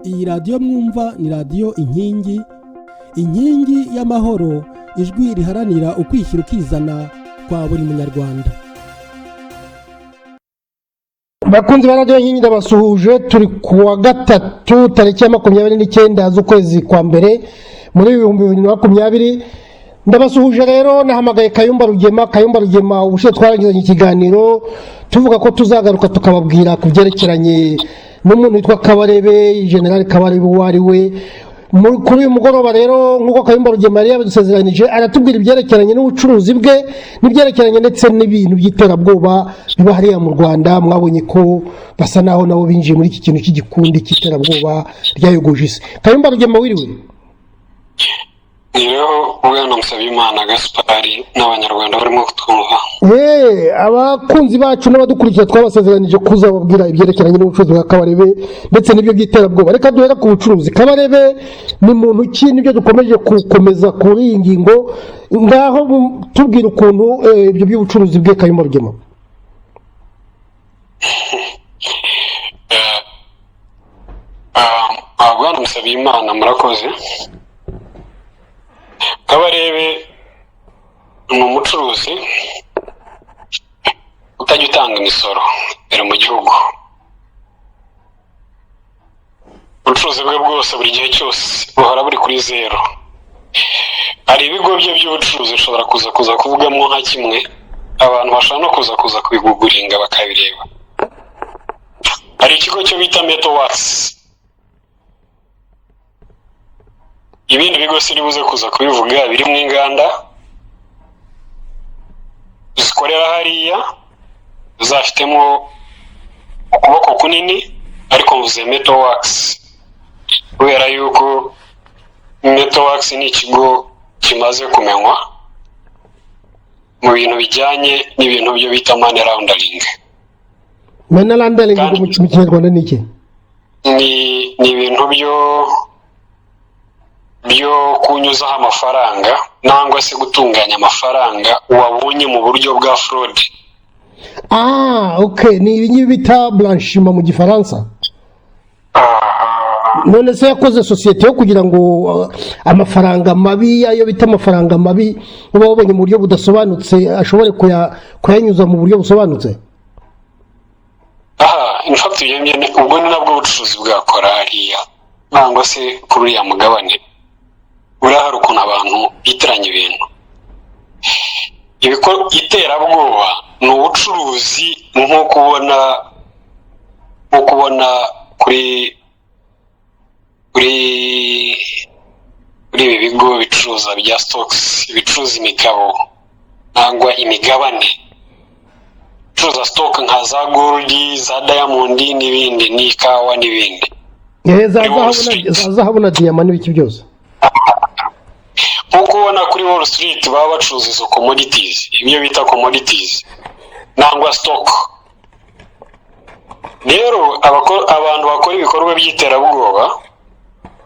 Iyi radiyo mwumva ni Radiyo Inkingi, inkingi y'amahoro, ijwi riharanira ukwishyira ukizana kwa buri Munyarwanda. Bakunzi ba Radiyo Nkingi, ndabasuhuje. Turi ku wa gatatu, tariki ya 29 z'ukwezi kwa mbere muri 2020. Ndabasuhuje rero. Nahamagaye Kayumba Rugema. Kayumba Rugema, ubushize twarangizanye ikiganiro tuvuga ko tuzagaruka tukababwira ku byerekeranye n'umuntu witwa Kabarebe, General Kabarebe, uwo ari we. Kuri uyu mugoroba rero, nk'uko Kayumba Rugema yari yabidusezeranije, aratubwira ibyerekeranye n'ubucuruzi bwe n'ibyerekeranye ndetse n'ibintu by'iterabwoba biba hariya mu Rwanda. Mwabonye ko basa naho nabo binjiye muri iki kintu cy'igikundi cy'iterabwoba ryayogoje isi. Kayumba Rugema, wiriwe? Rero bwana Musabimana Gaspari n'Abanyarwanda barimo kutwumva. Abakunzi bacu n'abadukurikira, twabasezeranije kuzababwira ibyerekeranye n'ubucuruzi bwa Kabarebe ndetse n'ibyo by'iterabwoba. Reka duhere ku bucuruzi. Kabarebe ni muntu ki? Nibyo dukomeje gukomeza kuri iyi ngingo. Ngaho tubwira ukuntu ibyo by'ubucuruzi bwe, Kayumba Rugema. Bwana Musabimana, murakoze. Kabarebe ni umucuruzi utajya utanga imisoro imbere mu gihugu. Ubucuruzi bwe bwose buri gihe cyose buhora buri kuri zero. Hari ibigo bye by'ubucuruzi ushobora kuza kuvugamo nka kimwe, abantu bashobora no kuza kubiguguringa bakabireba. Hari ikigo cyo bita Meto Wakisi. Ibindi bigo siribuze kuza kubivuga, birimo inganda zikorera hariya zafitemo ukuboko kunini, ariko mvuze Meto Wakisi kubera yuko Meto Wakisi ni ikigo kimaze kumenywa mu bintu bijyanye n'ibintu byo bita money laundering. Money laundering mu Kinyarwanda ni iki? Ni ibintu byo kunyuzaho amafaranga nangwa se gutunganya amafaranga wabonye mu buryo bwa fraude. Ah, ok, ni ibingibi bita blanchiment mu Gifaransa. None se yakoze sosiyete yo kugira ngo amafaranga mabi, ayo bita amafaranga mabi uba wabonye mu buryo budasobanutse, ashobore kuyanyuza mu buryo busobanutse? Aha, in fact, ibyo ngibyo ubwo ni nabwo bucuruzi bwakora hariya nangwa se kuri uriya mugabane. Buriya hari ukuntu abantu bitiranya ibintu. Iterabwoba ni ubucuruzi, nk'uko ubona kuri ibi bigo bicuruza bya stocks, bicuruza imigabo cyangwa imigabane, bicuruza stock nka za gold, za diamond n'ibindi, n'ikawa n'ibindi. Za Kuri Wall zahabu Street. Za zahabu na diyama n'ibiki byose. Nk'uko ubona kuri Wall Street baba bacuruza izo commodities, ibyo bita commodities nangwa stock. Rero abantu bakora ibikorwa by'iterabwoba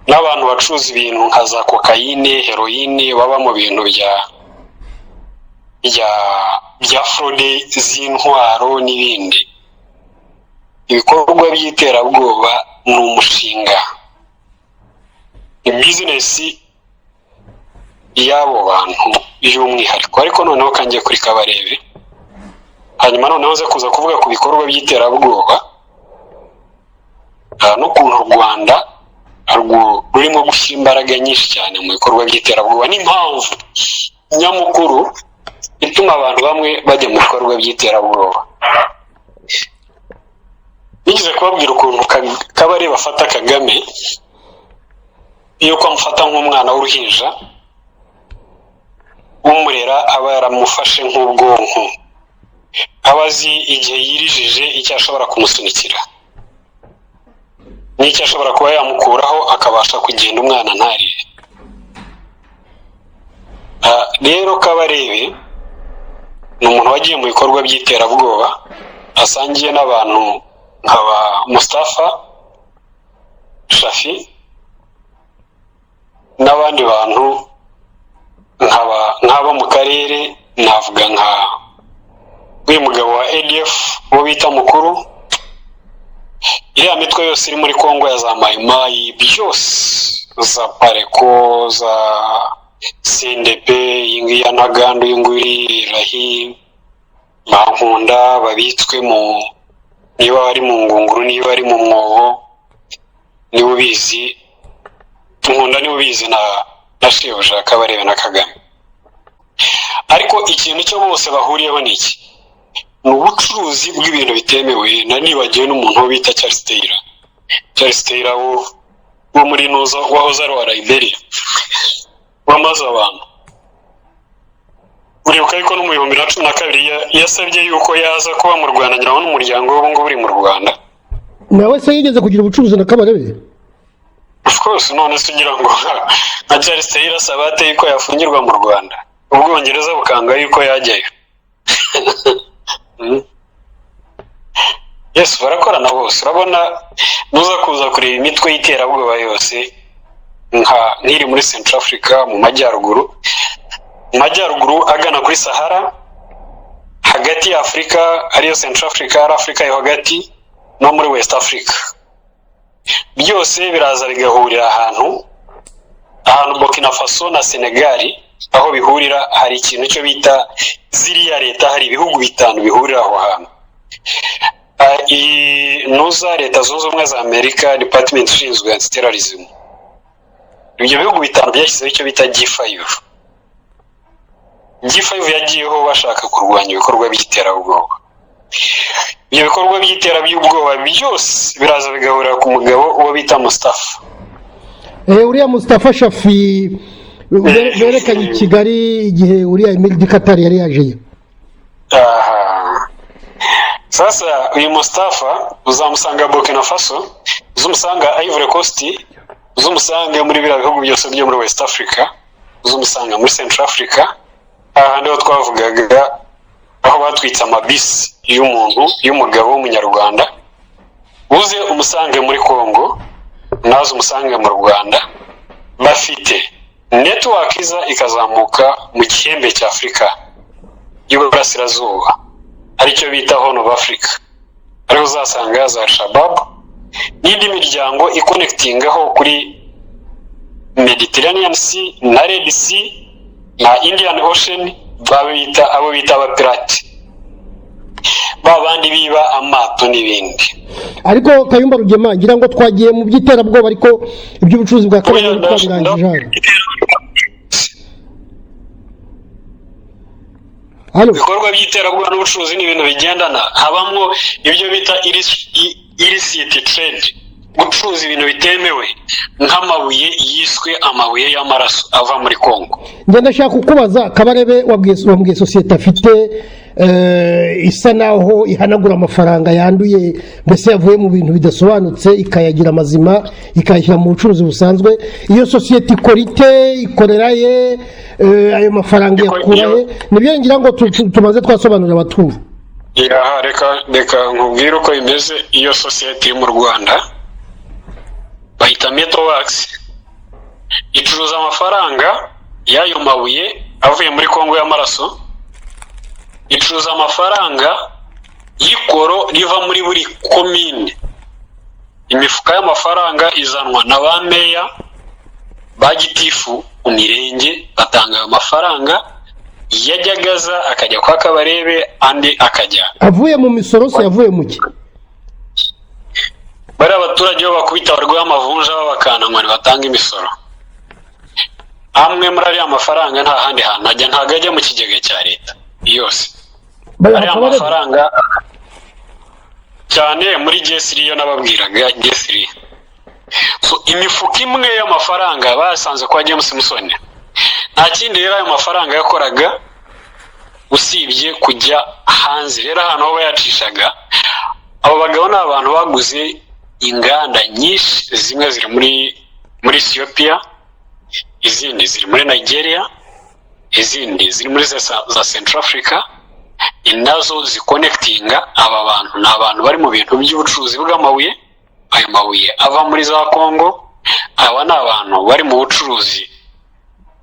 n'abantu bacuruza ibintu nka za kokayine, heroine, baba mu bintu bya fraude z'intwaro n'ibindi ibikorwa by'iterabwoba, ni umushinga, ni bizinesi y'abo bantu by'umwihariko. Ariko noneho kangiye kuri Kabarebe, hanyuma noneho nze kuza kuvuga ku bikorwa by'iterabwoba n'ukuntu u Rwanda rurimo gushyira imbaraga nyinshi cyane mu bikorwa by'iterabwoba, n'impamvu nyamukuru ituma abantu bamwe bajya mu bikorwa by'iterabwoba. Nigeze kubabwira ukuntu Kabarebe afata Kagame, yuko amufata nk'umwana w'uruhinja, umurera aba yaramufashe nk'ubwonko, aba azi igihe yirijije icyo ashobora kumusunikira n'icyo ashobora kuba yamukuraho akabasha kugenda, umwana ntarire. Rero Kabarebe ni umuntu wagiye mu bikorwa by'iterabwoba asangiye n'abantu nka ba Mustafa Shafi n'abandi bantu nk'abo mu karere. Navuga nka uyu mugabo wa ADF, uwo bita Mukuru. Iriya mitwe yose iri muri Kongo ya za Mayimayi byose, za PARECO, za CNDP, iyi ngiyi ya Ntaganda, uyu nguyu iri Rahi Bankunda, babitswe mu, niba ari mu ngunguru, niba ari mu mwobo, niba ubizi Nkunda, niba ubizi na shebuja Kabarebe na Kagame. Ariko ikintu cyo bose bahuriyeho ni iki? Ni ubucuruzi bw'ibintu bitemewe. Na nibagiwe n'umuntu wo bita Charles Taylor. Charles Taylor wo muri nuza, wahoze ari uwa Liberia, wamaze abantu. Uribuka yuko no mu 2012 yasabye yuko yaza kuba mu Rwanda, ngira ngo n'umuryango we ubu ngubu uri mu Rwanda. Nawe se yigeze kugira ubucuruzi na Kabarebe? Of course. None se ugira ngo nka Charles Taylor asaba ate yuko yafungirwa mu Rwanda, Ubwongereza bukanga yuko yajyayo? Yes, barakorana bose. Urabona nuza kuza kureba imitwe y'iterabwoba yose, nka nk'iri muri Central Africa, mu majyaruguru agana kuri Sahara, hagati ya Afurika ariyo Central Africa, ari Afurika yo hagati, no muri West Africa, byose biraza bigahurira ahantu Burkina Faso na Senegal. Aho bihurira hari ikintu cyo bita ziriya leta, hari ibihugu bitanu bihurira aho hantu. Iyi nuza Leta Zunze Ubumwe za Amerika, department ishinzwe anti-terrorism, ibyo bihugu bitanu byashyizeho icyo bita G5. G5 yagiyeho bashaka kurwanya ibikorwa by'iterabwoba. Ibyo bikorwa by'iterabwoba byose biraza bigahurira ku mugabo uwo bita Mustafa. Uriya Mustafa Shafi berekanye i Kigali igihe uriya Emile Dikatari yari yajeyo. Aha. Sasa uyu Mustafa uzamusanga Burkina Faso, uzamusanga Ivory Coast, uzamusanga muri biriya bihugu byose byo muri West Africa, uzamusanga muri Central Africa, ahandi ho twavugaga aho batwitse amabisi y'umuntu, y'umugabo w'Umunyarwanda. Uze umusange muri Congo, naze umusange mu Rwanda. Bafite network iza ikazamuka mu gihembe cya Afurika y'Uburasirazuba, aricyo bita Horn of Africa, ariho uzasanga za Shabab n'indi miryango iconnectingaho kuri Mediterranean Sea na Red Sea na Indian Ocean, babita abo bita abapirati, ba bandi biba amato n'ibindi. Ariko Kayumba Rugema, ngira ngo twagiye mu by'iterabwoba, ariko iby'ubucuruzi bwa Kabarebe twabirangije hano. Halo? Ibikorwa by'iterabwoba n'ubucuruzi ni ibintu bigendana. Habamo ibyo bita illicit trade, gucuruza ibintu bitemewe, nk'amabuye yiswe amabuye y'amaraso ava muri Congo. Njye ndashaka kukubaza, Kabarebe wabwiye sosiyete afite, isa naho ihanagura amafaranga yanduye, mbese yavuye mu bintu bidasobanutse, ikayagira amazima, ikayashyira mu bucuruzi busanzwe. Iyo sosiyete ikora ite? Ikorera ye? Ayo mafaranga iyakura he? Nibyo ngira ngo tumaze twasobanurira abatumva. Aha, reka nkubwire uko bimeze. Iyo sosiyete iri mu Rwanda, bayita Metalworks, icuruza amafaranga y'ayo mabuye avuye muri Kongo y'amaraso, icuruza amafaranga y'ikoro riva muri buri komine. Imifuka y'amafaranga izanwa na ba meya, ba gitifu mu mirenge, batanga ayo mafaranga yajyaga aza akajya kwa Kabarebe, andi akajya Avuye mu misoro se, yavuye mu ki? Bariya abaturage bo bakubita abarwaye amavunja babakananywa, ntibatanga imisoro. Amwe muri ariya mafaranga nta handi hantu ajya, ntabwo ajya mu kigega cya leta yose. Bayaha Ariya Kabarebe? mafaranga cyane muri G3, yo nababwiraga G3. So imifuka imwe y'amafaranga basanze kwa James Musoni, nta kindi rero ayo mafaranga yakoraga usibye kujya hanze. Rero ahantu ho bayacishaga, abo bagabo ni abantu baguze inganda nyinshi, zimwe ziri muri Ethiopia, izindi ziri muri Nigeria, izindi ziri muri za Central Africa, nazo ziconnectinga. Aba bantu ni abantu bari mu bintu by'ubucuruzi bw'amabuye, ayo mabuye ava muri za Congo. Aba ni abantu bari mu bucuruzi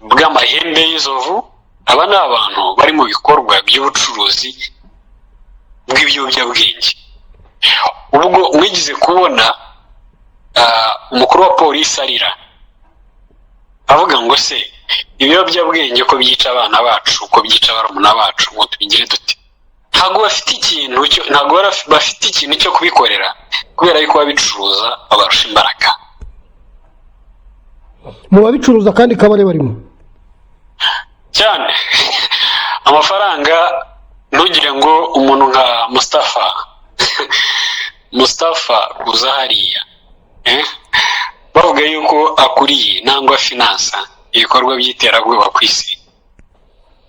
bw'amahembe y'inzovu. Aba ni abantu bari mu bikorwa by'ubucuruzi bw'ibiyobyabwenge. Ubwo mwigize kubona umukuru wa polisi arira avuga ngo: "Se ibiyobyabwenge ko byica abana bacu, ko byica barumuna bacu, ngo tubigire dute?" Ntabwo bafite ikintu cyo, ntabwo bafite ikintu cyo kubikorera, kubera yuko babicuruza babarusha imbaraga. Mu babicuruza kandi Kabare barimo. Cyane. Amafaranga, ntugire ngo umuntu nka Mustafa uza hariya, bavuga yuko akuriye nangwa finansa ibikorwa by'iterabwoba ku isi,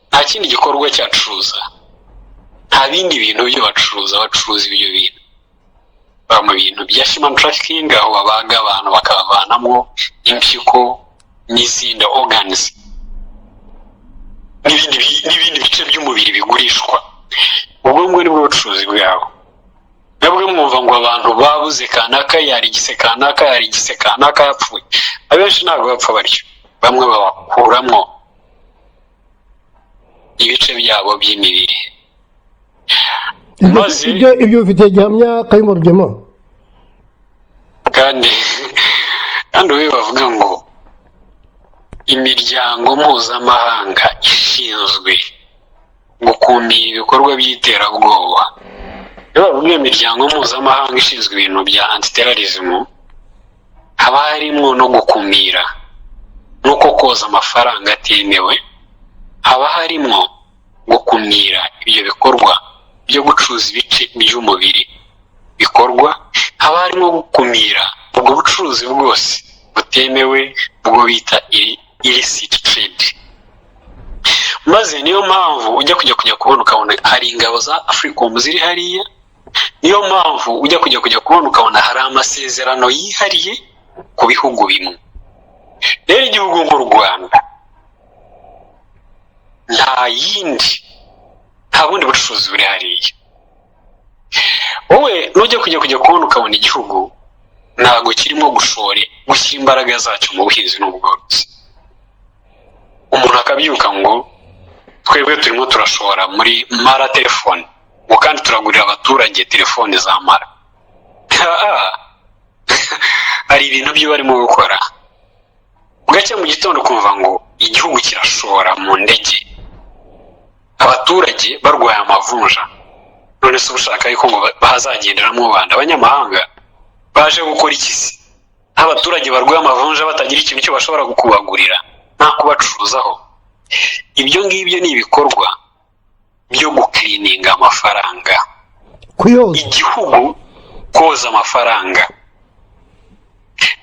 nta kindi gikorwa cyacuruza, nta bindi bintu byo bacuruza. Bacuruza ibyo bintu, baba mu bintu bya human trafficking, aho babaga abantu bakabavanamo impyiko n'izindi organs n'ibindi bice by'umubiri bigurishwa. Ubwo ngubwo nibwo bucuruzi bwabo. Mwebwe mwumva ngo abantu babuze, kanaka yarigise, kanaka yarigise, kanaka yapfuye. Abenshi ntabwo bapfa batyo, bamwe babakuramo ibice byabo by'imibiri. Maze Ibyo bifitiye gihamya, Kayumba Rugema? Kandi ubu bavuga ngo imiryango mpuzamahanga ishinzwe gukumira ibikorwa by'iterabwoba, iyo bavuga iyo miryango mpuzamahanga ishinzwe ibintu bya antiterrorism, haba harimo no gukumira n'uko koza amafaranga atemewe, haba harimo gukumira ibyo bikorwa byo gucuruza ibice by'umubiri bikorwa, haba harimo gukumira ubwo bucuruzi bwose butemewe, ubwo bita illicit trade. Maze niyo mpamvu ujya kujya kubona ukabona hari ingabo za AFRICOM ziri hariya. Niyo mpamvu ujya kujya kubona ukabona hari amasezerano yihariye ku bihugu bimwe. Rero igihugu nk'u Rwanda, nta yindi, nta bundi bucuruzi buri hariya. Wowe nujya kujya kubona ukabona igihugu ntabwo kirimo gushore gushyira imbaraga zacyo mu buhinzi n'ubworozi, umuntu akabyuka ngo twebwe turimo turashora muri mara telefone, ngo kandi turagurira abaturage telefone za mara. Hari ibintu byo barimo gukora. Bugacya mu gitondo ukumva ngo igihugu kirashora mu ndege, abaturage barwaye amavunja. None se ushaka yuko ngo bahazagenderamo banda abanyamahanga baje gukora iki se, abaturage barwaye amavunja batagira ikintu cyo bashobora kubagurira, nta kubacuruzaho? Ibyo ngibyo ni ibikorwa byo gukirininga amafaranga. Kuyoza. Igihugu, koza amafaranga.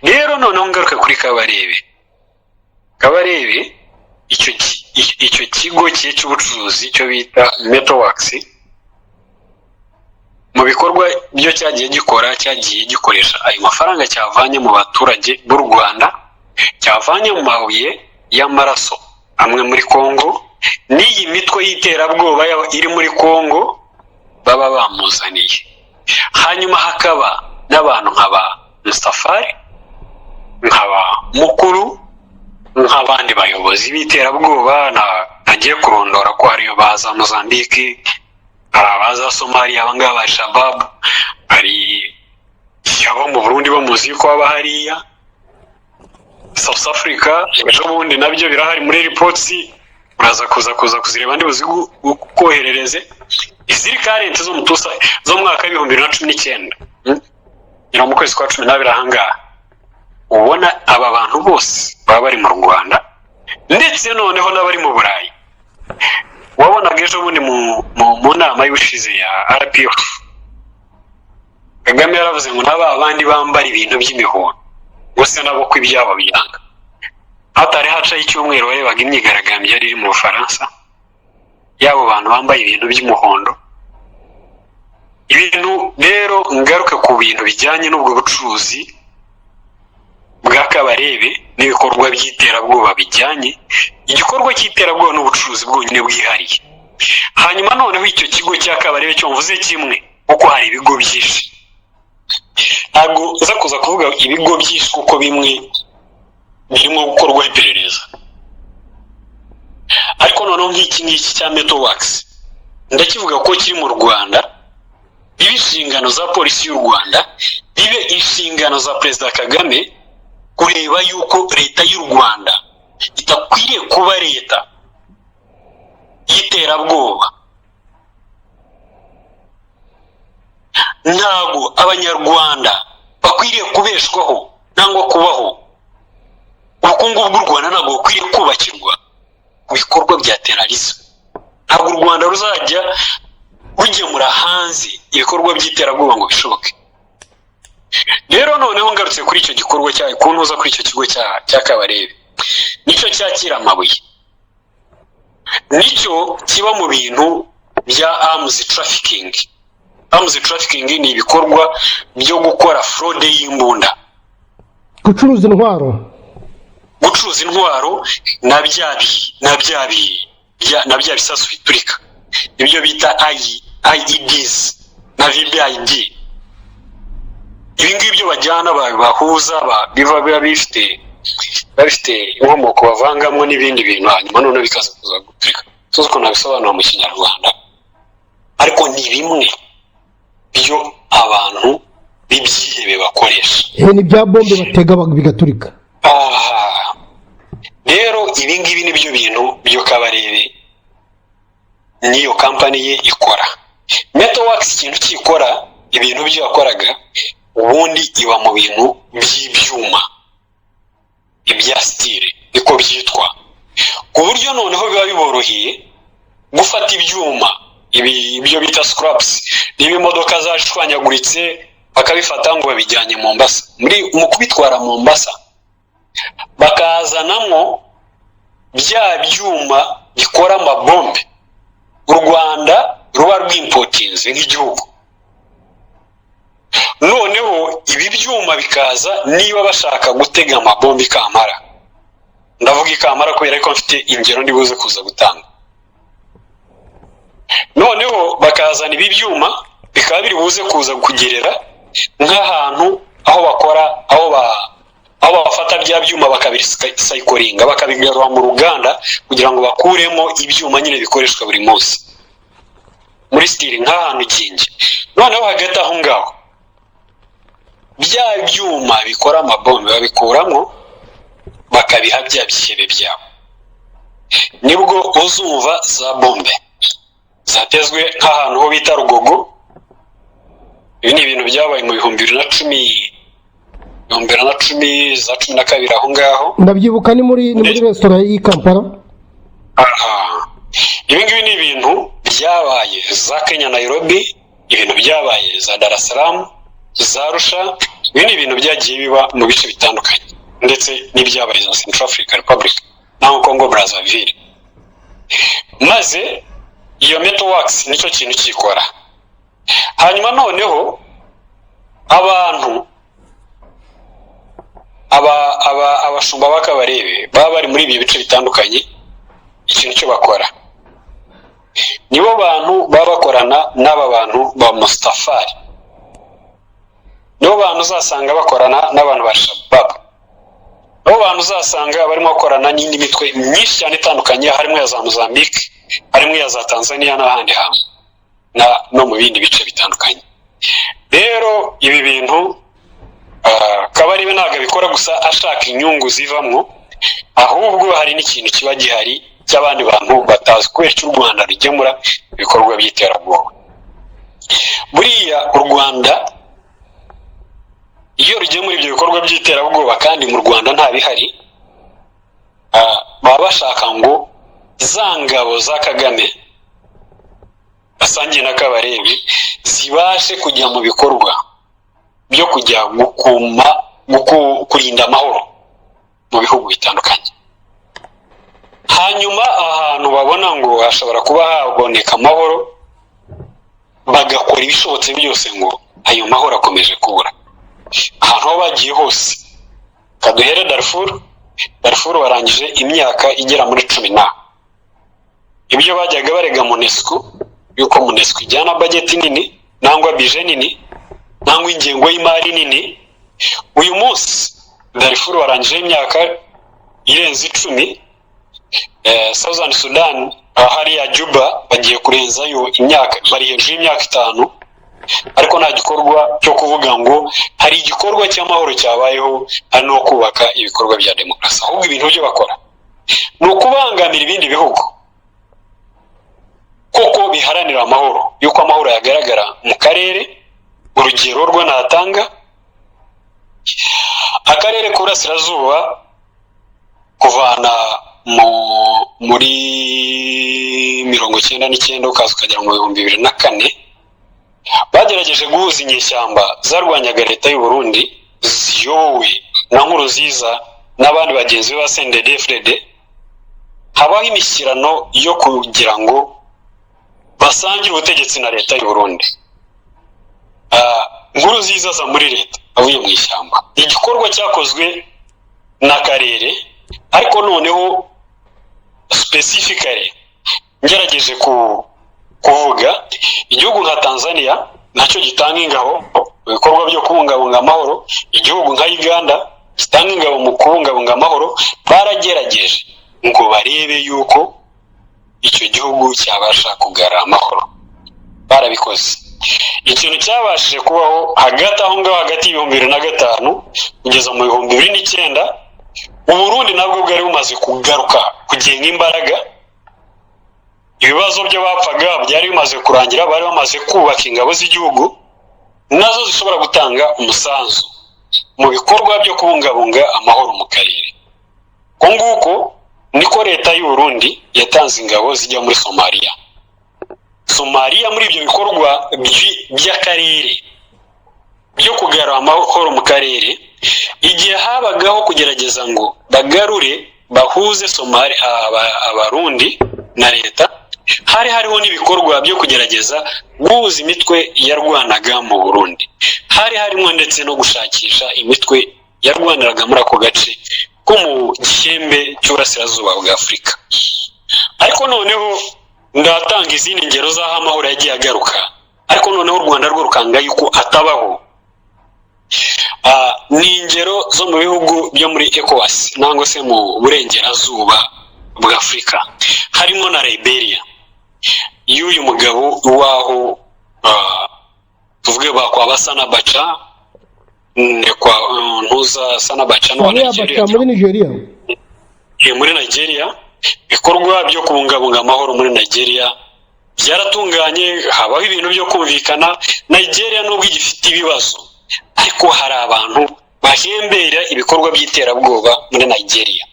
Rero noneho ngaruka kuri Kabarebe. Kabarebe, icyo kigo cye cy'ubucuruzi cyo bita Metalworks, mu bikorwa byo cyagiye gikora, cyagiye gikoresha ayo mafaranga cyavanye mu baturage b'u Rwanda, cyavanye mu mabuye y'amaraso amwe muri Congo n'iyi mitwe y'iterabwoba iri muri Congo baba bamuzaniye. Hanyuma hakaba n'abantu nka ba Mustafari, nka ba Mukuru, nk'abandi bayobozi b'iterabwoba ntagiye kurondora, ko hariyo baza Mozambique, hari abaza Somaliya, abangaba ba Shababu, hari abo mu Burundi bamuzi ko baba hariya South Africa. Ejo bundi nabyo birahari muri reports, uraza kuza kuzireba, ndi buzikoherereze, iziri current zo mu tusa zo mu mwaka w'2019, Ngira mu kwezi kwa 12 ahangaha. Ubona aba bantu bose baba bari mu Rwanda, ndetse noneho n'abari mu Burayi. Wabonaga ejo bundi mu nama y'ubushize ya RPF, Kagame yaravuze ngo n'aba bandi bambara ibintu by'imihondo gusa nabo ko ibyabo byanga. Hatari hacaho icyumweru, warebaga imyigaragambyo yari iri mu Bufaransa y'abo bantu bambaye ibintu by'umuhondo. Ibintu rero, ngaruke ku bintu bijyanye n'ubwo bucuruzi bwa Kabarebe n'ibikorwa by'iterabwoba bijyanye. Igikorwa cy'iterabwoba ni ubucuruzi bwonyine bwihariye. Hanyuma noneho icyo kigo cya Kabarebe cyo mvuze kimwe, kuko hari ibigo byinshi, ntabwo uza kuza kuvuga ibigo byinshi kuko bimwe birimo gukorwaho iperereza. Ariko noneho nk'iki ngiki cya Metalworks ndakivuga ko kiri mu Rwanda. Bibe inshingano za polisi y'u Rwanda, bibe inshingano za Perezida Kagame kureba yuko leta y'u Rwanda idakwiriye kuba leta y'iterabwoba. Ntabwo Abanyarwanda bakwiriye kubeshwaho cyangwa kubaho. Ubukungu bw'u Rwanda ntabwo bukwiriye kubakirwa ku bikorwa bya terrorism. Ntabwo u Rwanda ruzajya rugemura hanze ibikorwa by'iterabwoba ngo bishoboke. Rero noneho ngarutse kuri icyo gikorwa cya kuntuza kuri icyo kigo cya Kabarebe, nicyo cyakira amabuye, nicyo kiba mu bintu bya arms trafficking. Arms trafficking ni ibikorwa byo gukora fraude y'imbunda, gucuruza intwaro, gucuruza intwaro na bya bisasu biturika, ibyo bita IEDs na VBIED. Ibi ngibi byo bajyana bahuza, biba bifite inkomoko bavangamo n'ibindi bintu, hanyuma noneho bikaza kuza guturika. Tuzi ukuntu nabisobanura mu Kinyarwanda, ariko ni bimwe byo abantu b'ibyihebe bakoresha. Ni bya bombe batega bigaturika. Aha rero, ibi ngibi ni byo bintu byo Kabarebe n'iyo kampani ye ikora. Metal Works, ikintu kikora, ibintu byo yakoraga ubundi, iba mu bintu by'ibyuma, ibya steel niko byitwa, ku buryo noneho biba biboroheye gufata ibyuma, ibi ibyo bita scraps, niba imodoka zashwanyaguritse, bakabifata ngo babijyanye Mombasa. Muri mu kubitwara Mombasa, bakazanamo bya byuma bikora amabombe u Rwanda ruba rwimpotinze nk'igihugu. Noneho ibi byuma bikaza, niba bashaka gutega amabombe i Kampala, ndavuga i Kampala kubera ko mfite ingero ndibuze kuza gutanga, noneho bakazana ibi byuma, bikaba biri buze kuza kugerera nk'ahantu aho bakora, aho bafata bya byuma bakabirecyclinga, bakabigarura mu ruganda kugira ngo bakuremo ibyuma nyine bikoreshwa buri munsi muri steel, nk'ahantu Jinja. Noneho hagati aho ngaho, bya byuma bikora amabombe babikuramo, bakabiha bya byihebe byabo. Nibwo uzumva za bombe zatezwe nk'ahantu ho bita Rugogo. Ibi ni ibintu byabaye mu 2010, 2010 za 12 aho ngaho. Ndabyibuka, ni muri resitora y'i Kampala. Aha, ibi ngibi ni ibintu byabaye za Kenya, Nairobi, ibintu byabaye za Dar es Salaam, za Arusha. Ibi ni ibintu byagiye biba mu bice bitandukanye, ndetse n'ibyabaye za Central Africa Republic naho Congo Brazzaville. Maze iyo Metal Works nicyo kintu kikora. Hanyuma noneho abantu aba abashumba b'Akabarebe baba bari muri ibi bice bitandukanye, ikintu cyo bakora, nibo bantu baba bakorana n'aba bantu ba Mustafari, nibo bantu uzasanga bakorana n'abantu ba Shababu, nibo bantu uzasanga barimo bakorana n'indi mitwe myinshi cyane itandukanye, harimo iya za Mozambique, harimo iya za Tanzania n'ahandi hantu no mu bindi bice bitandukanye. Rero ibi bintu Kabarebe ntabwo abikora gusa ashaka inyungu zivamwo, ahubwo hari n'ikintu kiba gihari cy'abandi bantu batazi. Kubera icyo u Rwanda rugemura ibikorwa by'iterabwoba, buriya u Rwanda iyo rugemura ibyo bikorwa by'iterabwoba kandi mu Rwanda nta bihari, baba bashaka ngo za ngabo za Kagame basangiye na Kabarebe zibashe kujya mu bikorwa byo kujya gukuma, kurinda amahoro mu bihugu bitandukanye. Hanyuma ahantu babona ngo hashobora kuba haboneka amahoro, bagakora ibishobotse byose ngo ayo mahoro akomeje kubura ahantu aho bagiye hose. Kaduhere Darfur. Darfur barangije imyaka igera muri 10 na ibyo bajyaga barega MONUSCO, yuko MONUSCO ijyana budget nini nangwa budget nini nangwa ingengo y'imari nini. Uyu munsi Darfur barangije imyaka irenze 10. Southern Sudan, hariya Juba, bagiye kurenzayo imyaka, bari hejuru y'imyaka 5. Ariko nta gikorwa cyo kuvuga ngo hari igikorwa cy'amahoro cyabayeho, hari no kubaka ibikorwa bya demokarasi. Ahubwo ibintu byo bakora ni ukubangamira ibindi bihugu kuko biharanira amahoro, yuko amahoro yagaragara mu karere. Urugero rwo natanga, akarere k'Uburasirazuba, kuvana muri 99 ukaza ukagera mu 2004, bagerageje guhuza inyeshyamba zarwanyaga leta y'u Burundi ziyobowe na Nkurunziza n'abandi bagenzi be ba CNDD-FDD. Habaho imishyikirano yo kugira ngo basangire ubutegetsi na leta y'u Burundi. Nkurunziza aza muri leta avuye mu ishyamba. Igikorwa cyakozwe n'akarere, ariko noneho specifically ngerageje kuvuga igihugu nka Tanzania, nacyo gitanga ingabo mu bikorwa byo kubungabunga amahoro, igihugu nka Uganda gitanga ingabo mu kubungabunga amahoro, baragerageje ngo barebe yuko icyo gihugu cyabasha kugarura amahoro, barabikoze. Ikintu cyabashije kubaho hagati aho ngaho, hagati ya 2005 kugeza mu 2009, Uburundi nabwo bwari bumaze kugaruka kugenga imbaraga. Ibibazo byo bapfaga byari bimaze kurangira, bari bamaze kubaka ingabo z'igihugu nazo zishobora gutanga umusanzu mu bikorwa byo kubungabunga amahoro mu karere. Uko nguko niko leta y'u Burundi yatanze ingabo zijya muri Somaliya. Somaliya muri ibyo bikorwa by'akarere byo kugarura amahoro mu karere, igihe habagaho kugerageza ngo bagarure, bahuze Somali, Abarundi na leta, hari hariho n'ibikorwa byo kugerageza guhuza imitwe yarwanaga mu Burundi, hari harimo ndetse no gushakisha imitwe yarwaniraga muri ako gace ko mu gihembe cy'Uburasirazuba bwa Afurika. Ariko noneho ndatanga izindi ngero z'aho amahoro yagiye agaruka, ariko noneho u Rwanda rwo rukanga yuko atabaho. Ni ingero zo mu bihugu byo muri ECOWAS nangwa se mu Burengerazuba bwa Afurika, harimo na Liberia y'uyu mugabo waho, tuvuge bakwa Basana Baca, kwa ntuza Sana Baca n'uwa Nigeria, muri Nigeria. Muri Nigeria, ibikorwa byo kubungabunga amahoro muri Nigeria byaratunganye, habaho ibintu byo kumvikana. Nigeria nubwo igifite ibibazo, ariko hari abantu bahembera ibikorwa by'iterabwoba muri Nigeria,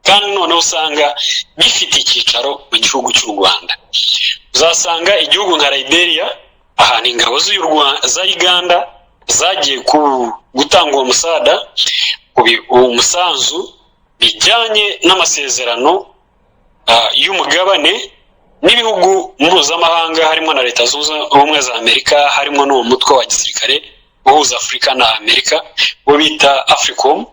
kandi noneho usanga bifite icyicaro mu gihugu cy'u Rwanda. Uzasanga igihugu nka Liberia, ahantu ingabo za Uganda zagiye gutanga uwo musada, uwo musanzu bijyanye n'amasezerano y'umugabane n'ibihugu mpuzamahanga, harimo na Leta Zunze Ubumwe za Amerika, harimo n'uwo mutwe wa gisirikare uhuza Afurika na Amerika wo bita AFRICOM,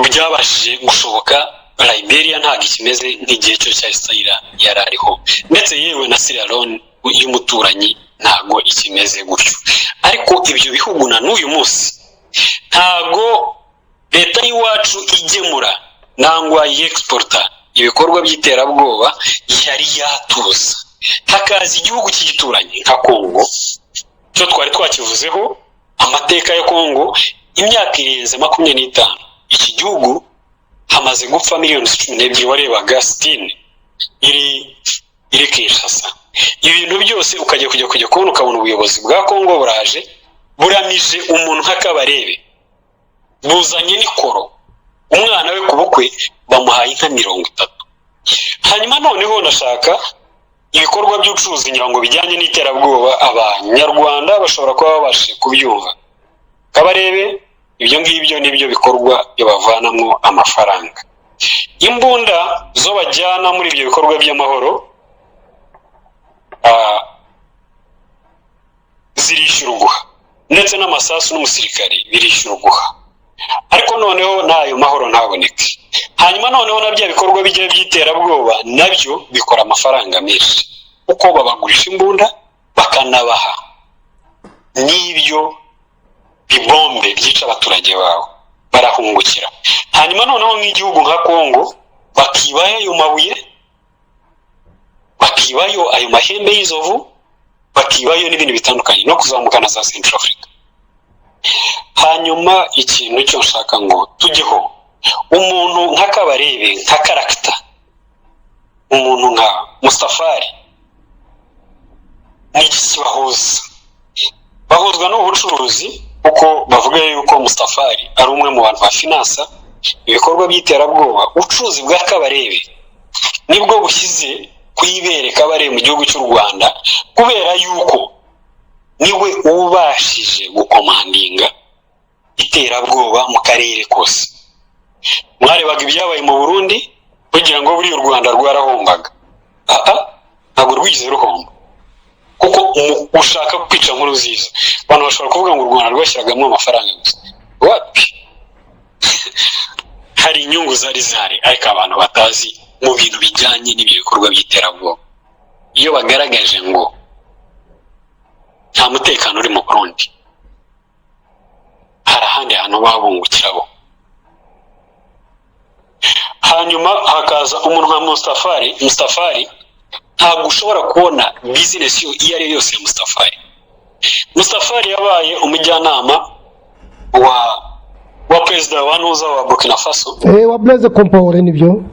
byabashije gushoboka. Liberia ntabwo ikimeze nk'igihe cyo cya Sahira yari ariho, ndetse yewe na Sierra Leone y'umuturanyi ntabwo ikimeze gutyo. Ariko ibyo bihugu na n'uyu munsi ntabwo leta y'iwacu igemura nangwa yexporta ibikorwa by'iterabwoba yari yatuza. Hakaza igihugu cy'igituranyi nka Kongo, cyo twari twakivuzeho amateka ya Kongo, imyaka irenze 25 iki gihugu hamaze gupfa miliyoni 12. Warebaga sitini iri Kinshasa, ibintu byose ukajya kujya kubona ukabona ubuyobozi bwa Kongo buraje buramije umuntu nk'akabarebe, buzanye n'ikoro, umwana we ku bukwe bamuhaye inka 30. Hanyuma noneho nashaka ibikorwa by'ubucuruzi ngira ngo bijyanye n'iterabwoba, Abanyarwanda bashobora kuba babashije kubyumva. Kabarebe, ibyo ngibyo nibyo bikorwa bavanamo amafaranga. Imbunda zo bajyana muri ibyo bikorwa by'amahoro zirishyurwa, ndetse n'amasasu n'umusirikare birishyurwa, ariko noneho n'ayo mahoro ntaboneke. Hanyuma noneho na bya bikorwa bijya by'iterabwoba nabyo bikora amafaranga menshi, kuko babagurisha imbunda, bakanabaha n'ibyo bibombe byica abaturage bawe, barahungukira. Hanyuma noneho nk'igihugu nka Kongo bakibayo ayo mabuye, bakibayo ayo mahembe y'inzovu. Bakibayo n'ibindi bitandukanye no kuzamuka na za Central Africa. Hanyuma ikintu cyo nshaka ngo tujyeho, umuntu nka Kabarebe, nka character, umuntu nka Mustafari, ni iki kibahuza? Bahuzwa n'ubucuruzi, kuko bavuga yuko Mustafari ari umwe mu bantu bafinansa ibikorwa by'iterabwoba. Ubucuruzi bwa Kabarebe nibwo bushyize ku ibere Kabarebe mu gihugu cy'u Rwanda, kubera yuko niwe ubashije gukomandinga iterabwoba mu karere kose. Mwarebaga ibyabaye mu Burundi kugira ngo buriya u Rwanda rwarahombaga. Aha ntabwo rwigeze ruhomba, kuko ushaka kwica Nkurunziza, abantu bashobora kuvuga ngo u Rwanda rwashyiragamo amafaranga gusa. Wapi, hari inyungu zari zihari, ariko abantu batazi mu bintu bijyanye n'ibyo bikorwa by'iterabwoba. Iyo bagaragaje ngo nta mutekano uri mu Burundi, hari ahandi hantu baba bungukira bo. Hanyuma hakaza umuntu nka Mustafari. Mustafari ntabwo ushobora kubona bizinesi iyo ari yo yose ya Mustafari. Mustafari yabaye umujyanama wa perezida wa ntuza wa Burkina Faso. Wa Blaise Compaoré, nibyo.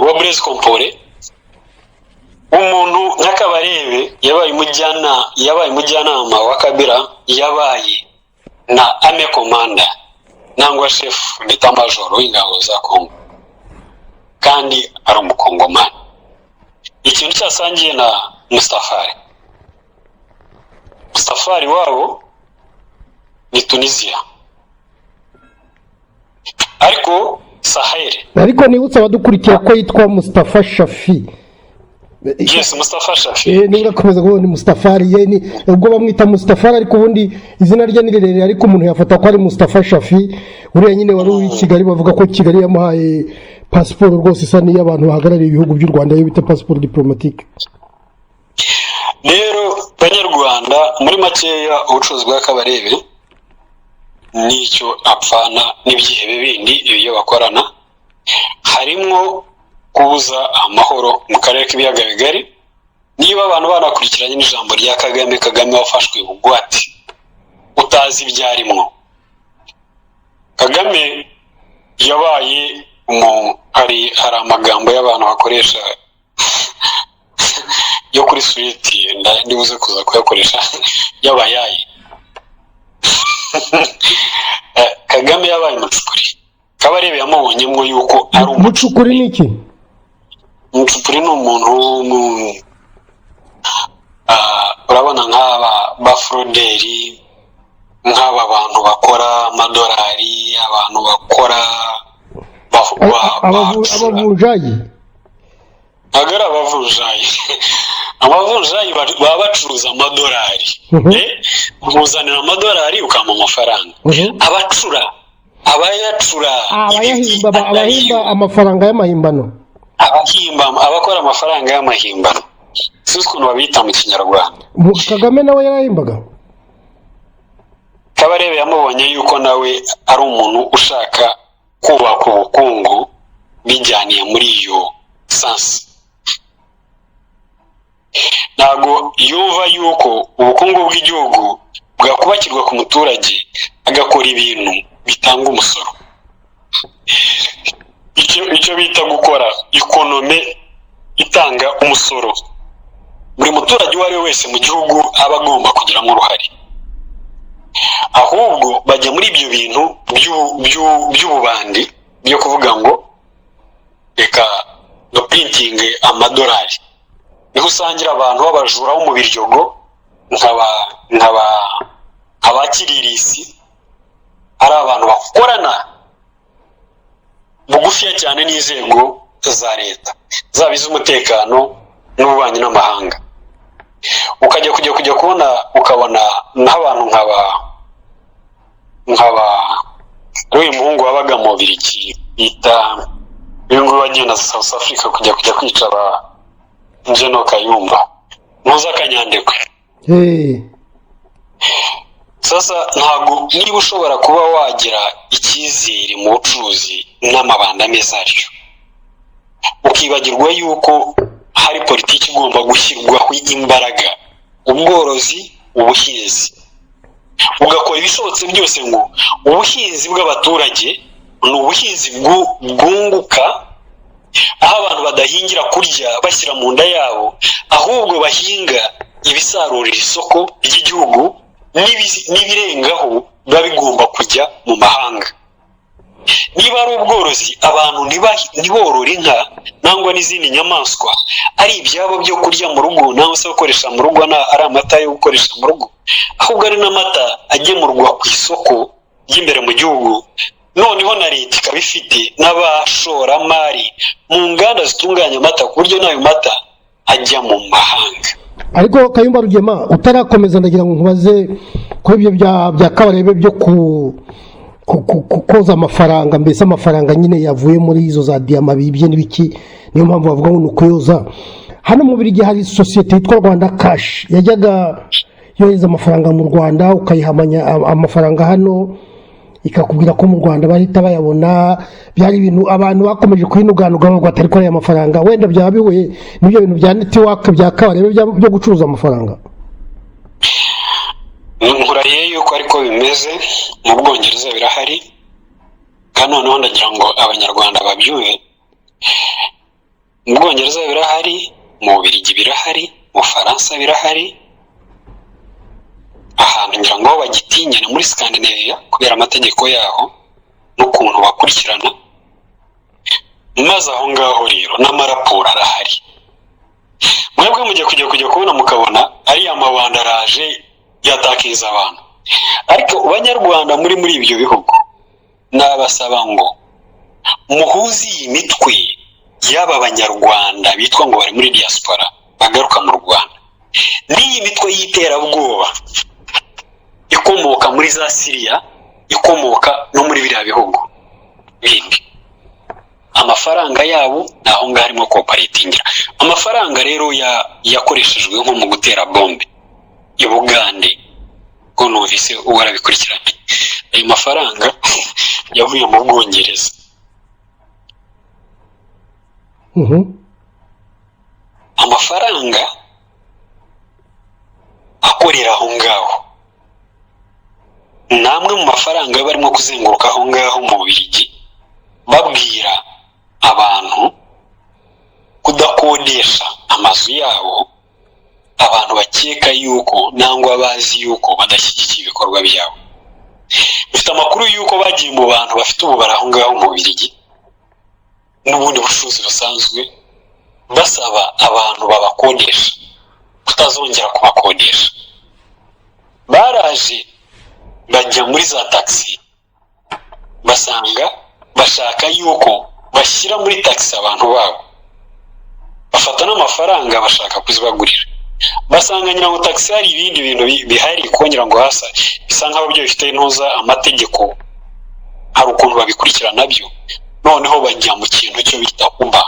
Wa Blaise Compaoré. Umuntu nka Kabarebe yabaye umujyanama wa Kabila, yabaye na army commander nangwa chef d'état-major w'ingabo za Congo, kandi ari umukongomani. Ikintu cyasangiye na Mustafari, Mustafari wabo ni Tunisia, ariko Sahel. Ariko nibutse abadukurikira ko yitwa Mustafa Shafi. Yes, Mustafa Shafi. Niba akomeza kuvuga ni Mustafari ye, ni ubwo bamwita Mustafari, ariko ubundi izina rye ni rirerire, ariko umuntu yafata ko ari Mustafa Shafi. Uriya nyine wari uri i Kigali, bavuga ko Kigali yamuhaye pasiporo rwose isa n'iy'abantu bahagarariye ibihugu by'u Rwanda, iyo bita pasiporo diplomatique. Rero banyarwanda, muri makeya, ubucuruzi bwa Kabarebe n'icyo apfana n'ibyihebe bindi, ibyo bakorana harimwo kubuza amahoro mu karere k'ibiyaga bigari. Niba abantu banakurikiranye n'ijambo rya Kagame, Kagame wafashwe bugwate, utazi ibyo arimwo. Kagame yabaye hari amagambo y'abantu bakoresha yo kuri street, ndibuze kuza kuyakoresha, y'abayayi. Kagame yabaye umucukuri. Kabarebe yamubonyemo yuko ari Umucukuri ni iki? Umucukuri ni umuntu urabona nk'aba bafraudeur, nk'aba bantu bakora amadolari, abantu bakora Abavunjayi? Ntabwo ari abavunjayi. Abavunjayi baba bacuruza amadolari. Umuzanira amadolari ukampa amafaranga. Abacura, abayacura. Abayahimba, abahimba amafaranga y'amahimbano. Abahimba, abakora amafaranga y'amahimbano, sinzi ukuntu babita mu Kinyarwanda. Kagame nawe yarahimbaga? Kabarebe yamubonye yuko nawe ari umuntu ushaka kubaka ubukungu bijyaniye muri iyo sens. Ntabwo yumva yuko ubukungu bw'igihugu bwakubakirwa ku muturage agakora ibintu bitanga umusoro, icyo bita gukora economy itanga umusoro, buri muturage uwo ari we wese mu gihugu aba agomba kugiramo uruhare. Ahubwo bajya muri ibyo bintu by'ububandi byo kuvuga ngo reka duprintinge amadolari. Niho usangira abantu b'abajura bo mu Biryogo, nkaba Kiririsi, ari abantu bakorana bugufiya cyane n'inzego za leta, zaba iz'umutekano n'ububanyi n'amahanga. Ukajya kujya kubona ukabona n'abantu nkaba uyu muhungu wabaga mu Bubiligi bita uyu nguyu wagenda South Africa kujya kwica ba Njeno Kayumba, ntuzi Akanyandekwe. Sasa ntabwo niba ushobora kuba wagira icyizere mu bucuruzi n'amabanda ameze atyo, ukibagirwa yuko hari politiki igomba gushyirwaho imbaraga. Ubworozi, ubuhinzi, ugakora ibishobotse byose ngo ubuhinzi bw'abaturage ni ubuhinzi bwunguka, aho abantu badahingira kurya bashyira mu nda yabo, ahubwo bahinga ibisarurira isoko ry'igihugu, n'ibirengaho biba bigomba kujya mu mahanga. Niba ari ubworozi, abantu ntiborore inka nangwa n'izindi nyamaswa ari ibyabo byo kurya mu rugo nangwa se gukoresha mu rugo, ari amata yo gukoresha mu rugo, ahubwo ari n'amata agemurwa ku isoko ry'imbere mu gihugu. Noneho na leta ikaba ifite n'abashoramari mu nganda zitunganya amata, ku buryo n'ayo mata ajya mu mahanga. Ariko Kayumba Rugema, utarakomeza, ndagira ngo nkubaze kuri ibyo bya Kabarebe byo koza amafaranga, mbese amafaranga nyine yavuye muri izo za diyama bibye n'ibiki, niyo mpamvu bavuga ngo ni ukuyoza. Hano mu Bubiligi hari sosiyete yitwa Rwanda Cash yajyaga yohereza amafaranga mu Rwanda, ukayiha amafaranga hano ikakubwira ko mu Rwanda bahita bayabona. Byari ibintu abantu bakomeje kuyinuganuga bavuga ati: "Ariko aya mafaranga wenda byaba bihuye n'ibyo bintu bya network bya Kabarebe byo gucuruza amafaranga?" Nkurahiye yuko ariko bimeze. Mu Bwongereza birahari, kandi noneho ndagira ngo Abanyarwanda babyumve. Mu Bwongereza birahari, mu Bubiligi birahari, mu Bufaransa birahari. Ahantu ngira ngo bagitinya ni muri Scandinavia, kubera amategeko yaho n'ukuntu bakurikirana. Maze aho ngaho rero n'amaraporo arahari. Mwebwe mujya kujya kubona mukabona ariya mabanda araje yatakiriza abantu. Ariko Banyarwanda muri ibyo bihugu, nabasaba ngo muhuze iyi mitwe y'aba Banyarwanda bitwa ngo bari muri diaspora bagaruka mu Rwanda, n'iyi mitwe y'iterabwoba ikomoka muri za Siriya, ikomoka no muri biriya bihugu bindi. Amafaranga yabo ni aho ngaho arimo kooperatingira. Amafaranga rero yakoreshejwe nko mu gutera bombe i Bugande, ngo numvise uwo arabikurikiranye, ayo mafaranga yavuye mu Bwongereza. Amafaranga akorera aho ngaho ni amwe mu mafaranga barimo kuzenguruka aho ngaho mu Bubiligi, babwira abantu kudakodesha amazu yabo abantu bakeka yuko nangwa bazi yuko badashyigikiye ibikorwa byabo. Bifite amakuru yuko bagiye mu bantu bafite ububari aho ngaho mu Bubiligi n'ubundi bucuruzi busanzwe, basaba abantu babakodesha kutazongera kubakodesha. Baraje bajya muri za taxi, basanga bashaka yuko bashyira muri taxi abantu babo, bafata n'amafaranga bashaka kuzibagurira. Basanga ngira ngo taxi hari ibindi bintu bihari, kongera ngo hasa bisa nkaho byo bifite intuza amategeko, hari ukuntu babikurikirana nabyo. Noneho bajya mu kintu cyo bita Uber.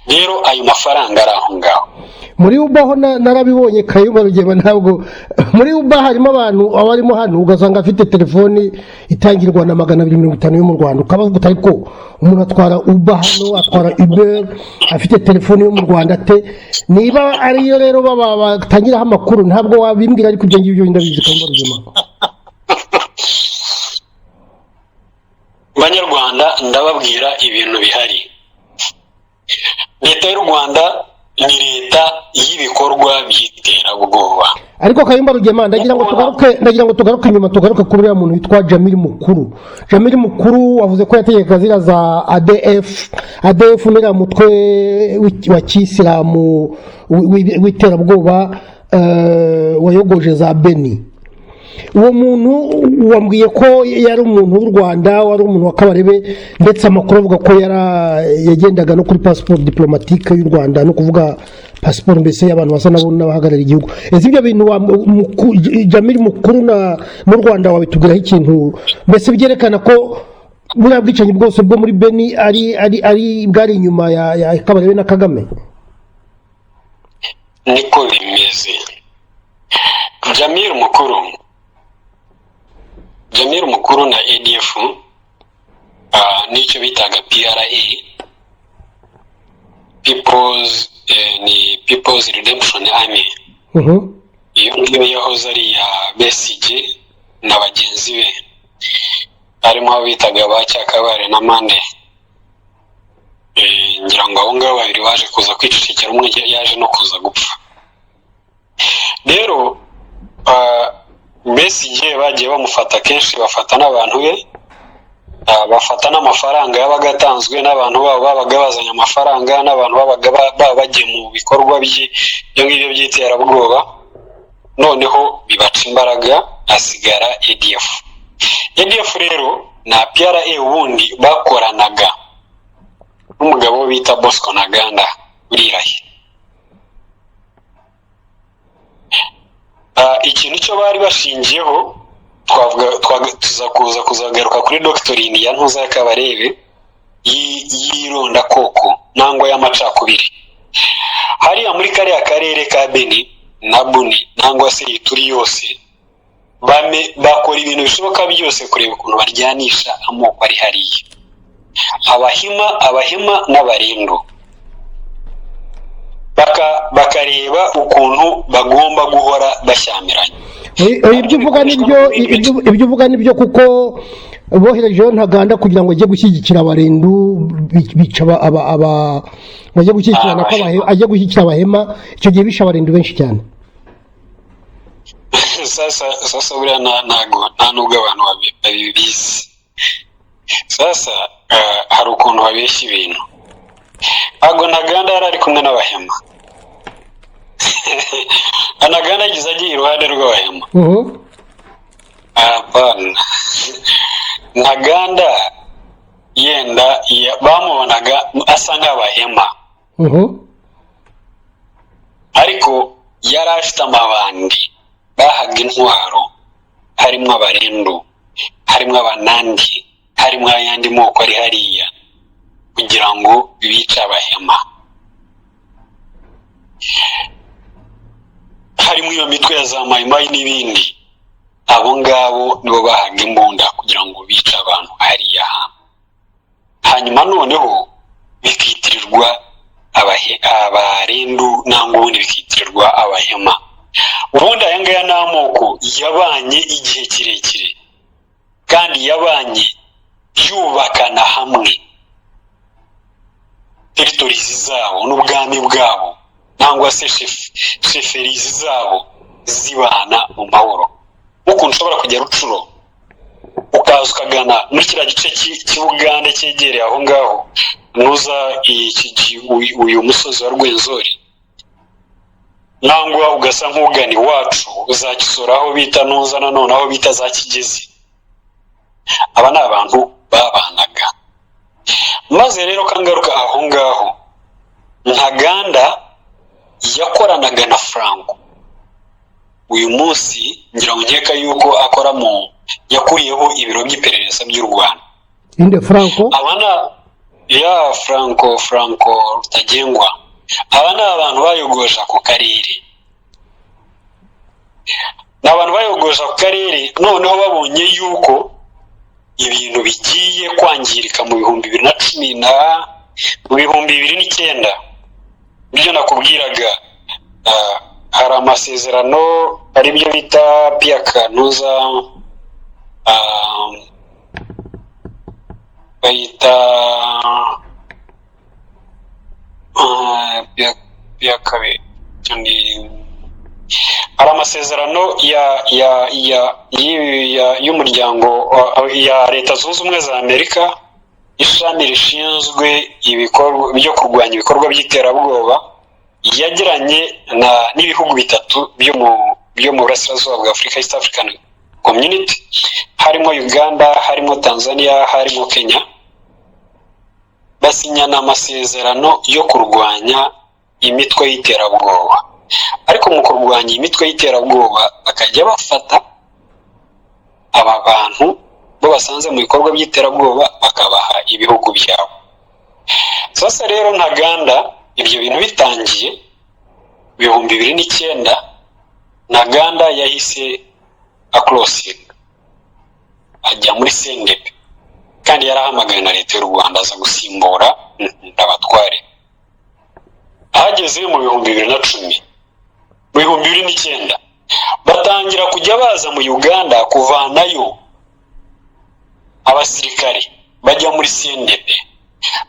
Rero ayo mafaranga ari aho ngaho. Muri Uber ho narabibonye, Kayumba Rugema. Ntabwo muri Uber harimo abantu abarimo hano, ugasanga afite telefoni itangirwa na 250 yo mu Rwanda, ukabavuga uti: "Ariko umuntu atwara Uber hano, atwara Uber afite telefoni yo mu Rwanda ate?" Niba ariyo rero baba batangiraho amakuru, ntabwo wabimbwira, ariko ibyo ngibyo ndabizi, Kayumba Rugema. Banyarwanda, ndababwira ibintu bihari. Leta y'u Rwanda ni leta y'ibikorwa by'iterabwoba. Ariko Kayumba Rugema, ndagira ngo tugaruke inyuma, tugaruke kuri uriya muntu witwa Jamil Mukuru. Jamil Mukuru wavuze ko yategekaga ziriya za ADF. ADF ni uriya mutwe wa kisilamu w'iterabwoba wayogoje za Beni. Uwo muntu wambwiye ko yari umuntu w'u Rwanda, wari umuntu wa Kabarebe, ndetse amakuru avuga ko yagendaga no kuri pasiporo diplomatique y'u Rwanda, no kuvuga pasiporo mbese y'abantu basa nabo n'abahagarariye igihugu. Ese ibyo bintu Jamil Mukuru na mu Rwanda wabitubwiraho ikintu, mbese byerekana ko buriya bwicanyi bwose bwo muri Beni ari bwari inyuma ya Kabarebe na Kagame? Niko bimeze. Jamil Mukuru, Jamil Mukuru na ADF, n'icyo bitaga PRA. People's, ni People's Redemption Army. Iyo ngiyo yahoze ari iya Besigye na bagenzi be, harimo abo bitaga ba Cyakabare na Mande. Ngira ngo abo ngabo babiri baje kuza kwicecekera, umwe yaje no kuza gupfa. Rero Besigye bagiye bamufata kenshi, bafata n'abantu be, bafata n'amafaranga yabaga atanzwe n'abantu babo babaga bazanye amafaranga, n'abantu babaga baba bagiye mu bikorwa ibyo ngibyo by'iterabwoba. Noneho bibaca imbaraga, hasigara ADF. ADF rero na PRA ubundi bakoranaga n'umugabo bita Bosco Ntaganda urirahe. Ikintu cyo bari bashingiyeho, twavuga tuza kuza kuzagaruka kuri doctrine ya Ntuza ya Kabarebe y'irondakoko nangwa y'amacakubiri. Hariya muri kariya karere ka Beni na Buni nangwa se Ituri yose, bakora ibintu bishoboka byose kureba ukuntu baryanisha amoko ari hariya, Abahima, Abahima n'Abarendu, bakareba ukuntu bagomba guhora bashyamiranye. Ibyo uvuga nibyo, ibyo uvuga nibyo, kuko boherejeho Ntaganda kugira ngo ajye gushyigikira Abarendu, bica aba bajye gushyigikira nako ajye gushyigikira Abahema. Icyo gihe bishe Abarendu benshi cyane. Sasa buriya ntago nta nubwo abantu babizi. Sasa hari ukuntu babeshya ibintu. Ntabwo Ntaganda yari ari kumwe n'Abahema. Ntaganda yagize agiye iruhande rw'Abahema. Hapana, Ntaganda yenda bamubonaga asa nk'Abahema, ariko yari afite amabandi bahaga intwaro, harimo Abarendu, harimo Abanandi, harimo ayandi moko ari hariya, kugira ngo bice Abahema. Harimo iyo mitwe ya za Mayimayi n'ibindi. Abo ngabo nibo bahaga imbunda kugira ngo bice abantu hariya hantu, hanyuma noneho bikitirirwa Abarendu nangwa ubundi bikitirirwa Abahema. Ubundi aya ngaya ni amoko yabanye igihe kirekire kandi yabanye yubakana hamwe territories zabo n'ubwami bwabo nangwa se chefferies zabo zibana mu mahoro. Nk'ukuntu ushobora kujya Rucuro, ukaza ukagana muri kiriya gice cy'Ubugande cyegereye aho ngaho, nuza uyu musozi wa Rwenzori, nangwa ugasa nk'ugana iwacu za Kisoro, aho bita nuza nanone aho bita za Kigezi. Aba ni abantu babanaga. Maze rero kangaruka aho ngaho, Ntaganda yakoranaga na Franco. Uyu munsi ngira ngo nkeka yuko akora mu yakuriyeho ibiro by'iperereza by'u Rwanda. Inde? Franco? Aba na ya Franco Rutagengwa. Aba ni abantu bayogoje ako karere, ni abantu bayogoje ako karere. Noneho babonye yuko ibintu bigiye kwangirika mu bihumbi bibiri na cumi na mu 2009, ibyo nakubwiraga, hari amasezerano, ari byo bita piyakanuza, bayita piyakabe, hari amasezerano ya ya ya y'umuryango ya Leta Zunze Ubumwe za Amerika, ishami rishinzwe ibikorwa byo kurwanya ibikorwa by'iterabwoba, yagiranye n'ibihugu bitatu byo mu burasirazuba bwa Afurika, East African Community, harimo Uganda, harimo Tanzania, harimo Kenya. Basinyana amasezerano yo kurwanya imitwe y'iterabwoba, ariko mu kurwanya imitwe y'iterabwoba bakajya bafata aba bantu bo basanze mu bikorwa by'iterabwoba, bakabaha ibihugu byabo. Sasa rero Ntaganda, ibyo bintu bitangiye 2009, Ntaganda yahise acrossinga ajya muri CNDP, kandi yarahamagaye na leta y'u Rwanda, aza gusimbura Ndabatware. Ahageze mu 2010, mu 2009 batangira kujya baza mu Uganda kuvanayo abasirikare bajya muri CNDP.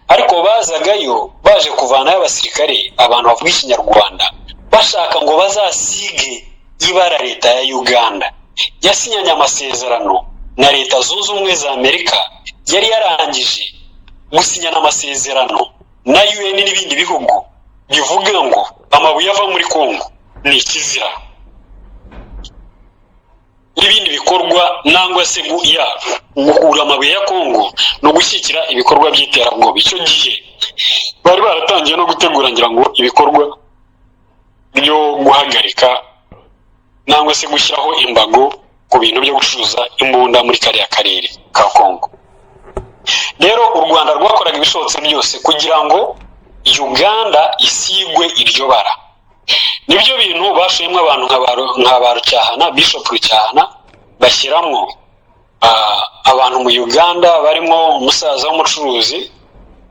Ariko bazagayo baje kuvanayo abasirikare, abantu bavuga Ikinyarwanda, bashaka ngo bazasige ibara leta ya Uganda yasinyanye amasezerano na Leta Zunze Ubumwe za Amerika, yari yarangije gusinyana amasezerano na UN n'ibindi bihugu, bivuga ngo amabuye ava muri Congo ni ikizira n'ibindi bikorwa, nangwa se ya gukura amabuye ya Congo no gushyigikira ibikorwa by'iterabwoba. Icyo gihe bari baratangiye no gutegura, ngira ngo, ibikorwa byo guhagarika nangwa se gushyiraho embargo ku bintu byo gucuruza imbunda muri kariya karere ka Congo. Rero u Rwanda rwakoraga ibishobotse byose kugira ngo Uganda isigwe iryo bara. Nibyo bintu bashoyemo abantu nka ba Rucyahana, Bishop Rucyahana, bashyiramo abantu mu Uganda barimo umusaza w'umucuruzi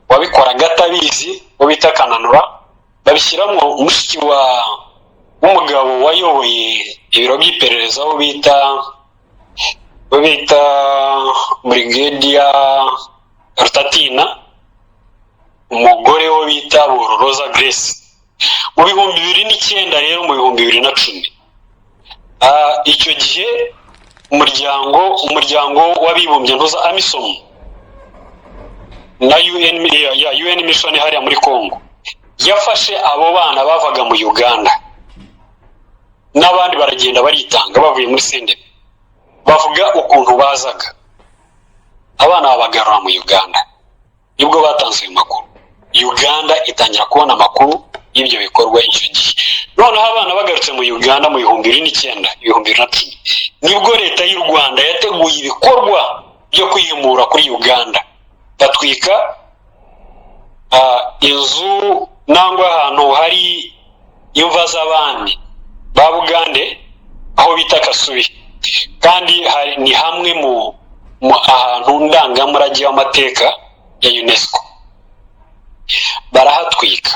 wabikoraga atabizi, wo bita Kananura, babishyiramo mushiki wa w'umugabo wayoboye ibiro by'iperereza, wo bita Brigadier Rutatina, umugore wo bita Bororoza Grace. Mu 2009 rero, mu 2010, icyo gihe umuryango w'abibumbye ntuza AMISOM na UN, ya UN mission hariya muri Congo, yafashe abo bana bavaga mu Uganda n'abandi baragenda baritanga bavuye muri CNDP, bavuga ukuntu bazaga, abana babagarura mu Uganda. Nibwo batanze ayo makuru, Uganda itangira kubona amakuru y'ibyo bikorwa icyo gihe. Noneho abana bagarutse mu Uganda mu 2009, 2010, nibwo leta y'u Rwanda yateguye ibikorwa byo kwihimura kuri Uganda, batwika inzu nangwa ahantu hari imva z'abami ba Bugande, aho bita Kasubi, kandi ni hamwe mu ahantu ndangamurage w'amateka ya UNESCO. Barahatwika,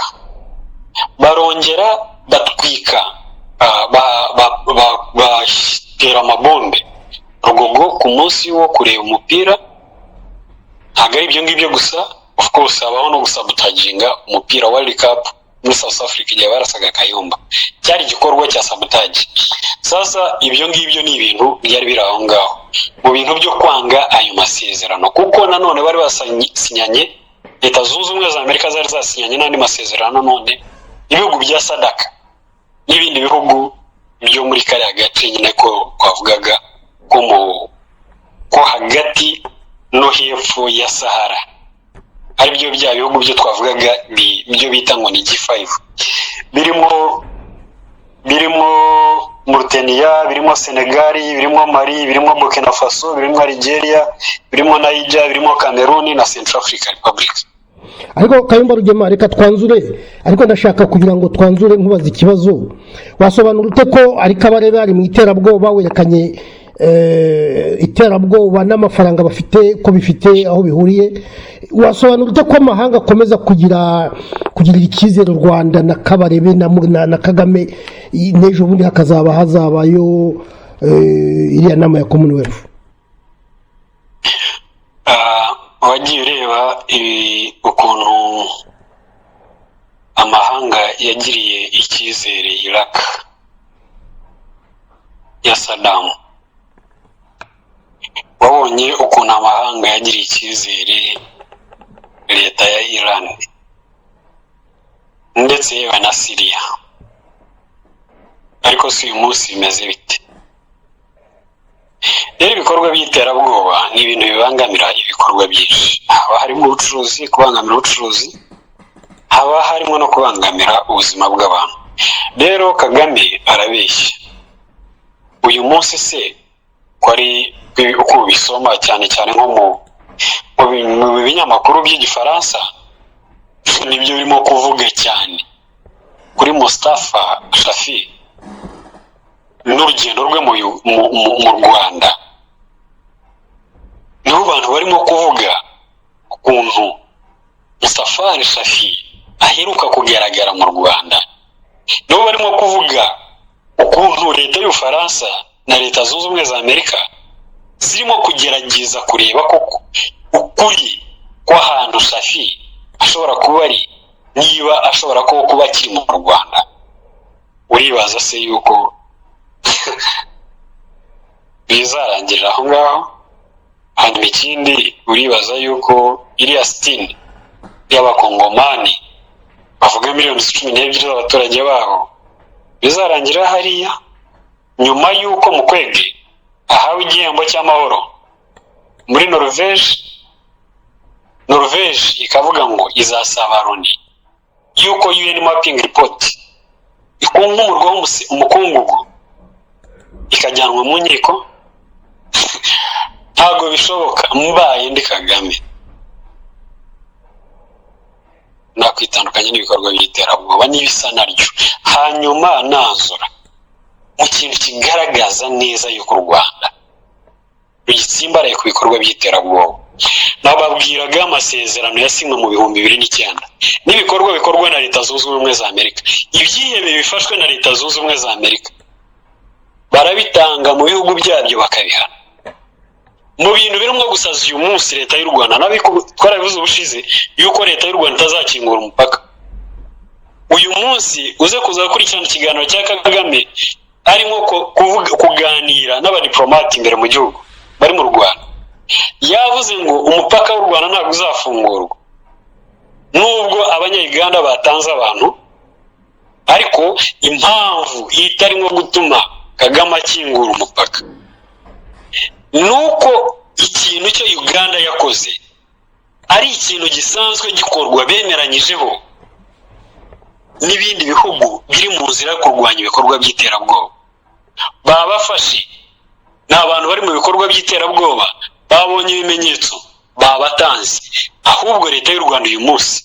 barongera batwika, batera amabombe Rugogo ku munsi wo kureba umupira. Ntabwo ari ibyo ngibyo gusa, of course habaho no gusabotaginga umupira wa World Cup muri South Africa igihe barasaga Kayumba, cyari igikorwa cya sabotage. Sasa ibyo ngibyo ni ibintu byari biri aho ngaho mu bintu byo kwanga ayo masezerano, kuko nanone bari basinyanye, Leta Zunze Ubumwe za Amerika zari zasinyanye n'andi masezerano nanone ibihugu bya SADC n'ibindi bihugu byo muri kariya gace nyine ko twavugaga ko mu ko hagati no hepfo ya Sahara, aribyo bya bihugu byo twavugaga byo bita ngo ni G5, birimo Mauritania, birimo Senegal, birimo Mali, birimo Burkina Faso, birimo Algeria, birimo Niger, birimo Cameroon na Central African Republic. Ariko Kayumba Rugema, reka twanzure, ariko ndashaka kugira ngo twanzure nkubaza ikibazo. Wasobanura ute ko ari Kabarebe ari mu iterabwoba, werekanye iterabwoba n'amafaranga bafite ko bifite aho bihuriye, wasobanura ute ko amahanga akomeza kugirira icyizere u Rwanda na Kabarebe na Kagame, n'ejo bundi hakazaba hazabayo iriya nama ya Commonwealth? Wagiye ureba ukuntu amahanga yagiriye icyizere Iraq ya Saddam, wabonye ukuntu amahanga yagiriye icyizere leta ya Iran ndetse yewe na Syria, ariko si uyu munsi bimeze bite? Rero ibikorwa by'iterabwoba ni ibintu bibangamira ibikorwa byinshi, haba harimo ubucuruzi, kubangamira ubucuruzi, haba harimo no kubangamira ubuzima bw'abantu. Rero Kagame arabeshya. Uyu munsi se ko ari uko ubisoma, cyane cyane nko mu binyamakuru by'Igifaransa, nibyo birimo kuvuga cyane kuri Mustafa Shafi n'urugendo rwe mu Rwanda, nibo bantu barimo kuvuga ukuntu Mustafa Shafi aheruka kugaragara mu Rwanda, nibo barimo kuvuga ukuntu leta y'Ubufaransa na Leta Zunze Ubumwe za Amerika zirimo kugerageza kureba koko ukuri kw'ahantu Shafi ashobora kuba ari, niba ashobora kuba akiri mu Rwanda. Uribaza se yuko bizarangirira aho ngaho? Hanyuma ikindi, uribaza yuko iriya sit-in y'Abakongomani bavuga miliyoni 12 z'abaturage babo bizarangira hariya, nyuma y'uko Mukwege ahawe igihembo cy'amahoro muri Norvege, Norvege ikavuga ngo izasaba Loni yuko UN mapping report ikunkumurwaho umukungugu, ikajyanwa mu nkiko? Ntabwo bishoboka. Mbaye ndi Kagame, nakwitandukanya n'ibikorwa by'iterabwoba n'ibisa naryo. Hanyuma nanzura mu kintu kigaragaza neza yuko u Rwanda rugitsimbaraye ku bikorwa by'iterabwoba, nababwiraga amasezerano yasinywe mu 2009 n'ibikorwa bikorwa na Leta Zunze Ubumwe za Amerika. Ibyihebe bifashwe na Leta Zunze Ubumwe za Amerika barabitanga mu bihugu byabyo, bakabihana. Mu bintu birimo gusaza uyu munsi leta y'u Rwanda, twarabivuze ubushize yuko leta y'u Rwanda itazakingura umupaka. Uyu munsi uze kuza gukurikirana ikiganiro cya Kagame arimo kuganira n'abadiplomate imbere mu gihugu bari mu Rwanda. Yavuze ngo umupaka w'u Rwanda ntabwo uzafungurwa nubwo Abanyayuganda batanze abantu. Ariko impamvu itarimo gutuma Kagame akingura umupaka ni uko ikintu cyo Uganda yakoze ari ikintu gisanzwe gikorwa, bemeranyijeho n'ibindi bihugu biri mu nzira yo kurwanya ibikorwa by'iterabwoba. Babafashe, ni abantu bari mu bikorwa by'iterabwoba, babonye ibimenyetso, babatanze. Ahubwo leta y'u Rwanda uyu munsi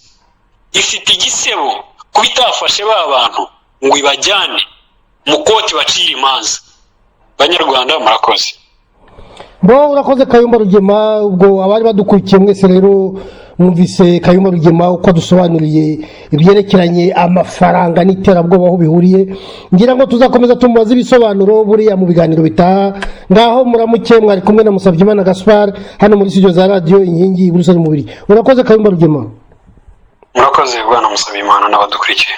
ifite igisebo kuba itafashe ba bantu ngo ibajyane mu court, bacire imanza. Banyarwanda, murakoze. Bo, urakoze Kayumba Rugema. Ubwo abari badukurikiye mwese rero, mwumvise Kayumba Rugema uko adusobanuriye ibyerekeranye amafaranga n'iterabwoba aho bihuriye. Ngira ngo tuzakomeza tumubaze ibisobanuro buriya mu biganiro bitaha. Ngaho muramuke, mwari kumwe na Musabyimana Gaspard hano muri studio za Radiyo Inkingi i Buruseli mu Bubiligi. Urakoze, Kayumba Rugema. Murakoze, bwana Musabyimana n'abadukurikiye.